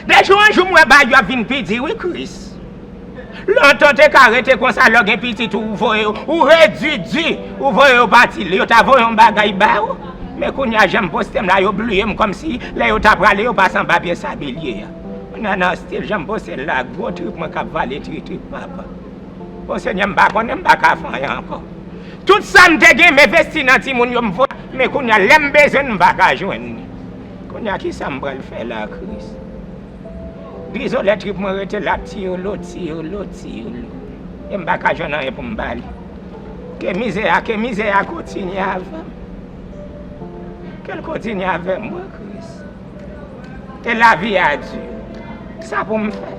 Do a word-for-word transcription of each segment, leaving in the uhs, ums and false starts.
De jou an jou m wè bagay yo ap vin pi di wi Kris. Lontan w te ka rete konsa lè w gen pitit ou, ou voye yo, ou redui di, ou voye yo pati. Yo ta voye yon bagay ba ou. Men kounye a jan m poste m la, yo bliye m kòmsi lè yo ta prale yo pase anba pye sabilye a. Kounye a nan stil jan m poste l la, gwo trip mwen k ap vale tri trip papa. O Senyè, m pa konnen, m pa ka fè anyen ankò. Tout sa m te gen, m envesti nan timoun yo, m voye, men kounye a, lè m bezwen l, m pa ka jwenn li. Kounye a, kisa m pral fè la, Kris? Dizolè trip mwen rete la, tiyolo, tiyolo, tiyolo. E m pa ka jwenn anyen pou m ba li. Ke mizè a, ke mizè a kontinye avè m. Ke l kontinye avè m, wi, Kris. E lavi a di, sa pou m fè?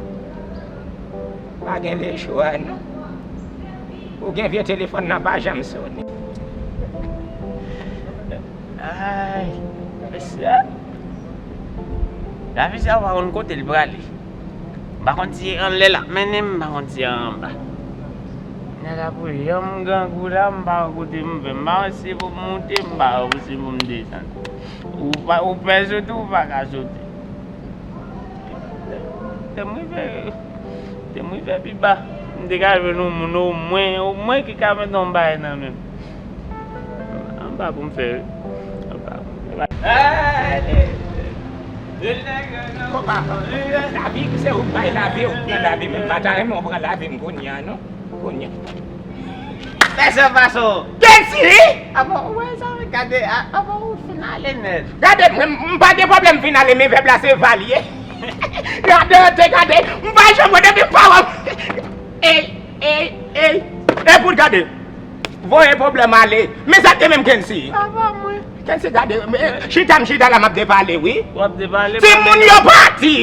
Pa gen lechwa, non. Ou gen vye telefòn nan pa janm sonnen. Ay, mesye. Lavi sa w pa konn kote l prale. M pa konn si e anlè l ap mennen m, m pa konn si e anba. Nèg la pou janm grangou la, m pa wè kote m fè. M pa wè si pou m moute, m pa wè si pou m desann. Ou pa, ou pè sote, ou pa ka sote. Te m rive, te m rive pi ba. M te ka jwenn yon moun omwen, omwen ki ka mete yon bagay nan men m. Anba pou m fè, anba pou m fè. Kopa, lavi, se ou k bay lavi, ou k pran lavi, men m pa ta renmen w pran lavi m kounye a, non. Kounye a. Fè sa fason. Kensi! Apa, ou wè sa, gade, a, apa, ou fin ale nèt. Gade, m, m pa gen pwoblèm fin ale, men vèb la se va l ye. Gade, te gade, m pa janm wè depi m pa wè. Ey, ey, ey. Epout gade. Voye pwoblèm ale. Men sa k te menm Kensi. Apa mwen. Kensi gade, men, chita m chita la m ap depale, wi. W ap depale. Timoun yo pati.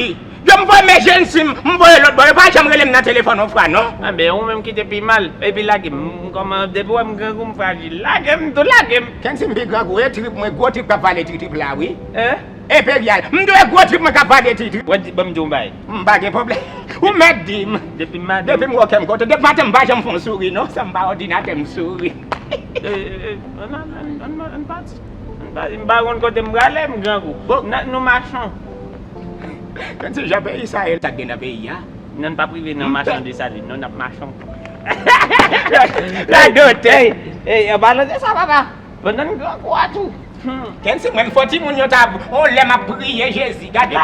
Yo m voye men jenn si m, m voye lòt bò. Yo pa janm rele m nan telefòn yon fwa, non. Anben, ou menm ki te pi mal. Epi lage m. M kòman, depi w wè m grangou, m frajil. Lage m tou, lage m. Kensi m pi grangou, e trip mwen, gwo trip k ap vale tri trip la, wi. Hein? Enperyal. M dwe gwo trip mwen k ap vale tri trip. Wè, di, ban m di w yon bagay. M pa gen pwoblèm. Ou mèt di m. Depi maten. Depi m wè w kè m kontan. Depi maten m pa janm fè yon souri, non. San m pa òdinatè, m souri. Eh, eh, eh, ann, ann, ann, ann, ann pati. Ann pati. M pa konn kote m prale, m grangou. Bon. N a, nou machon. Kensi jan peyi sa ye, sa k gen nan peyi a? Non, n p ap rive nan machan Desalin, non, n ap machon. Radote. Ey, ey, anba lòt sa, papa. Pandan n grangou a tou. Hmm. Kensi, mwen, fò timoun yo ta, on lè m ap priye Jezi. Gade,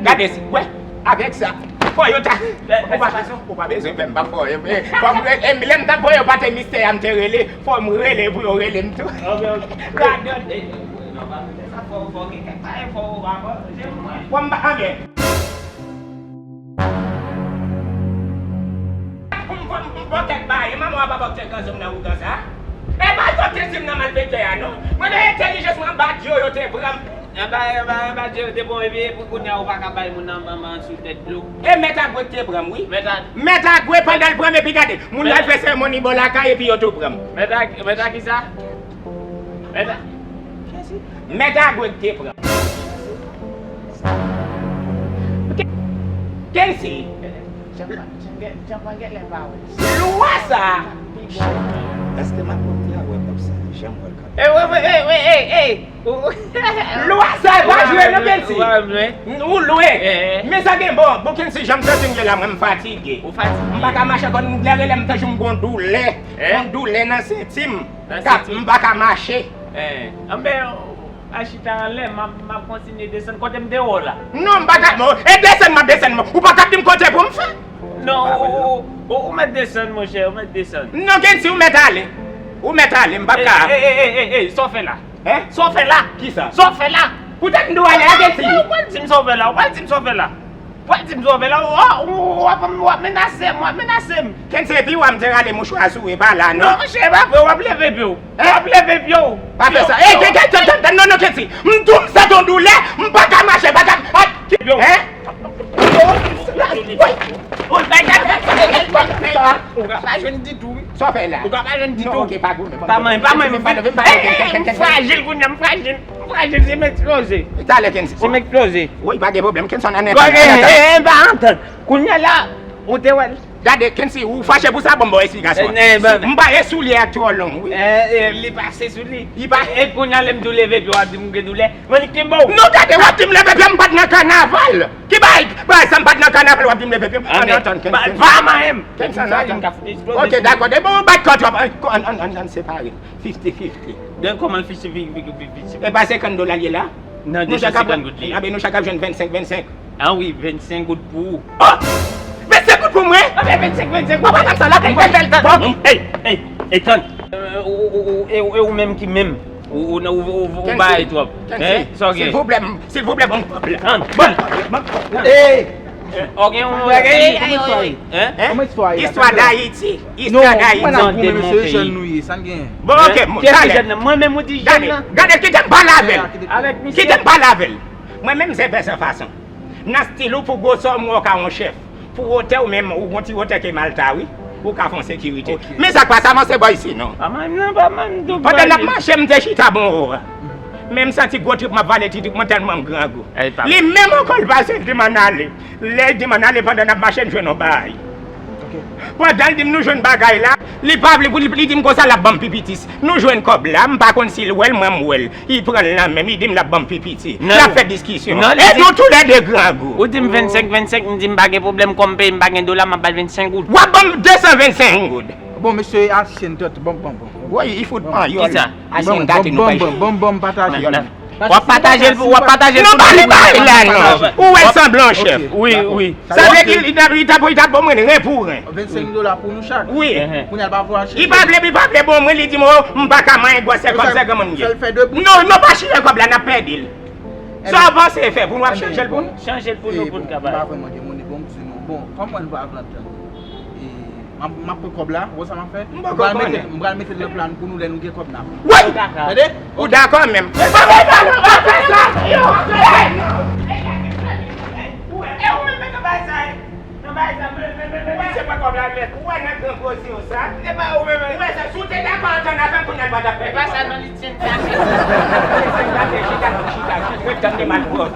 gade si, wè, avèk sa. Fò yo ta, ou pa, ou pa bezwen fè m pa fò, e, e, fò m rele, e, lè m t ap voye yo pa te mistè a, m te rele, fò m rele pou yo rele m tou. Ok, ok. Radote. Sa fò, fò gen kèk bagay, fò ou pa manje mwen. Fò m pa, anben. Pou m, pou m, pou m bòkèt ba, e manman w ap bòkèt granzòm nan ougan sa. E pa zòt te di m nan malfektè a, non. Mwen, nan entèlijans mwen, anba dyo yo te pran m. Anba, anba, anba dyo yo te pran w, epi pou kounye a, ou pa ka bay moun nan manman sou tèt dlo. E mèt Agwe k te pran m, wi. Mèt a- Mèt Agwe, pandan l pran m, epi gade, moun yo al fè seremoni bò lakay, epi yo tou pran m. Mèt a, mèt a kisa? Mèt a- Mèt Agwe k te pran. Kensi. Lwa sa. Èske m ap monte a wè kòb sa? Jan m wè l kanpe. Ey, ey, ey, ey, ey, ey. Lwa sa, pa jwe non, Kensi. Ou lwe. Men sa gen bon. Bon, Kensi, jan m santi m ye la, mwen, m fatige. Ou fatige. M pa ka mache ankò, lè rele m tankou m gon doulè. Yon doulè nan senti m. Nan senti. M pa ka mache. Anben, a chita anlè, m ap, m ap kontinye desann kote m te wè w la. Non, m pa ka, bon, e desann m ap desann, ou pa ka di m kote pou m fè. Non, ou, ou, ou, ou mèt desann, monchè, ou mèt desann. Non, Kensi, ou mèt ale. Ou mèt ale, m p ap ka. Ey, ey, ey, ey, ey, sa w fè la? Hein? Sa w fè la? Kisa? Sa w fè la? Poutèt m di w ale a Kensi. Ou pral di m sa w fè la, ou pral di m sa w fè la. Pral di m sa w fè la, w ap, w ap, w ap menase m, w ap menase m. Kensi, epi w a m te rale mouchwa sou e pa la, non? Non, monchè, e pa vre, w ap leve pye w. Hein? W ap leve pye w. Pa fè sa. Ey, Kensi, non, non, Kensi. M tou m santi yon doulè, m pa ka mache, pa ka, pa, hein? Ou ka pa jwenn ditou, wi. Sa w fè la? Ou ka pa jwenn ditou. Non, ok, pa goumen, pa goumen. Pa manyen, pa manyen. M frajil kounye a, m frajil. M frajil, si m eksploze. Talè, Kensi. Si m eksploze. Wi, pa gen pwoblèm, Kensi, ann antann. Bon, eh, eh, eh, pa antann. Kounye a la, ou te wè l. Gade, Kensi, ou fache pou sa, bon, bon, eksplikasyon. M pa e soulye a twò long, wi. Li pase sou li. Li pa. E kounye a lè m di w leve pye w ap di m ou gen doulè. Mwen li kenbe w. Non, gade, w ap di m leve pye m, m pa t nan kanaval. Ki bay, bay sa m pa t nan kanaval, w ap di m leve pye m. Ann antann, Kensi. Ba manyen m. Kensi, ann antann. Ok, dakò. Depi w bat kò twòp, ann, ann, ann, ann separe. Fifty fifty. Gen kòman fifty fifty? E pa senkant dola l ye la? Nan de san senkant goud li ye. Anben nou chak ap jwenn vennsenk vennsenk. Ah wi, vennsenk goud pou ou. Oh! Vennsenk goud pou mwen? Anben vennsenk vennsenk. Papa, tann sa la, tann, tann, tann. Bon, hey, hey, hey, tann. E ou menm ki menm? Ou ou ou ou ou bay twòp. Hein? Sa w gen? Silvouplè, silvouplè, bon, bon, bon. Hey! Ou gen yon bagay? Hein? Kòman istwa ye la? Istwa Dayiti. Istwa Dayiti. Non, mwen ap goumen mesye, jèn nou ye, sa n genyen? Bon, ok, talè. Mwen menm ou di jèn nan. Gade, kite m pale avè l. Kite m pale avè l. Mwen menm se fè san fason. Nan stil ou pou gwosè w m wè w ka yon chèf. Pou wotè w menm, ou gon ti wotè ke Malta wi. Ou ka fè yon sekirite. Men sa k pa sa, avanse bò isi non. Pandan n ap mache, m te chita bò w. Men m santi gwo trip m ap vale ti trip mwen tèlman m grangou. Li menm ankò l pase, l di m ann ale. Lè l di m ann ale, pandan n ap mache, n jwenn yon bagay. Pandan l di m nou jwenn bagay la, li pa vle pou li, li di m konsa l ap ban m pi piti. Nou jwenn kòb la, m pa konn si l wè l, mwen m wè l. Li pran l nan men m, li di m l ap ban m pi piti. L ap fè diskisyon. E nou toulède grangou. Ou di m vennsenk vennsenk, m di m pa gen pwoblèm, kòm peyi m pa gen dola, m ap ba l vennsenk goud. W ap ban m de san vennsenk goud. Bon, mesye, asyen tèt, bon, bon, bon. Woy, li fout panyòl. Kisa? Asyen gate nou bay. Bon, bon, bon, pataje. W ap pataje l pou, w ap pataje l pou. Non, pa li bay la non. Ou wè l sanble yon chèf. Wi, wi. Sa vle di li t ap, li t ap, li t ap ban mwen ren pou ren. Vennsenk dola pou nou chak. Wi. Kounye a l pa vle achte. Li pa vle, li pa vle ban mwen, li di m, oh, m pa ka manyen gwòsè kòb, se granmoun m ye. Non, non, pa chire kòb la, n ap pèdi l. Sa w panse fè pou nou ap chanje l pou nou? Chanje l pou nou, pou n ka bay. M pa vrèman gen monnen, bon, m di nou, bon, kòm mwen n pa vle antann. M ap, m ap pran kòb la, ou wè sa m ap fè? M poko konnen. M pral mete l nan plan pou nou lè nou gen kòb n ap. Woy! Tande? Ou dakò menm? Yo! Ou wè, e ou menm nan bagay sa, e? Nan bagay sa, men, men, men, men, misye pran kòb la nèt. Ou wè nèg gran koze yo sa? E pa ou menm, e? Ou wè sa, si w te dakò antann avè m, kounye a l pa t ap fè. E pa sa non, li tyen gate. Chita, chita, chita, chita, ret tann de mal pwòp.